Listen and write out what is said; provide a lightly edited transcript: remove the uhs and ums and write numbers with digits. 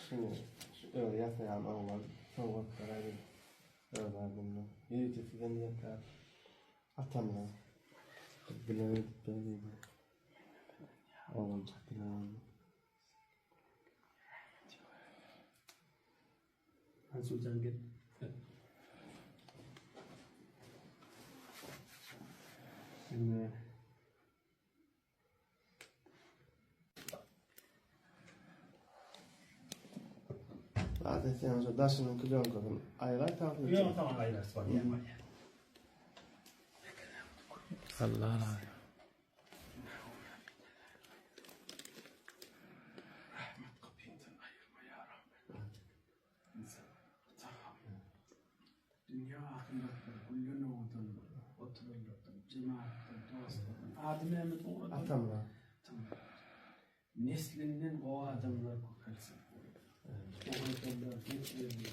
Şunu şu öz ýasaýan oglan sowgat beräýdi. Öz adyndan. Ýörite size niýetläp atamyza. Dileg edip ber diýdi. Oglanjyk dileg aldy. Sultan gel. Şimdi Zaten sen şu daşynyň klýonkasyny aýraý tapyp. Ýok, tamam aýrarys bolýar, bolýar. Allah Allah. Rahmet kapyňdan aýyrma ýa Rabbi. Dünýä ahyretde güllen owadan oturanlardan, jemagatdan, dostlardan, ady näme dogry? Atamyrat. Atamyrat. Neslinden gowy adamlar köpelsin. Gowy adamlar geçmeli.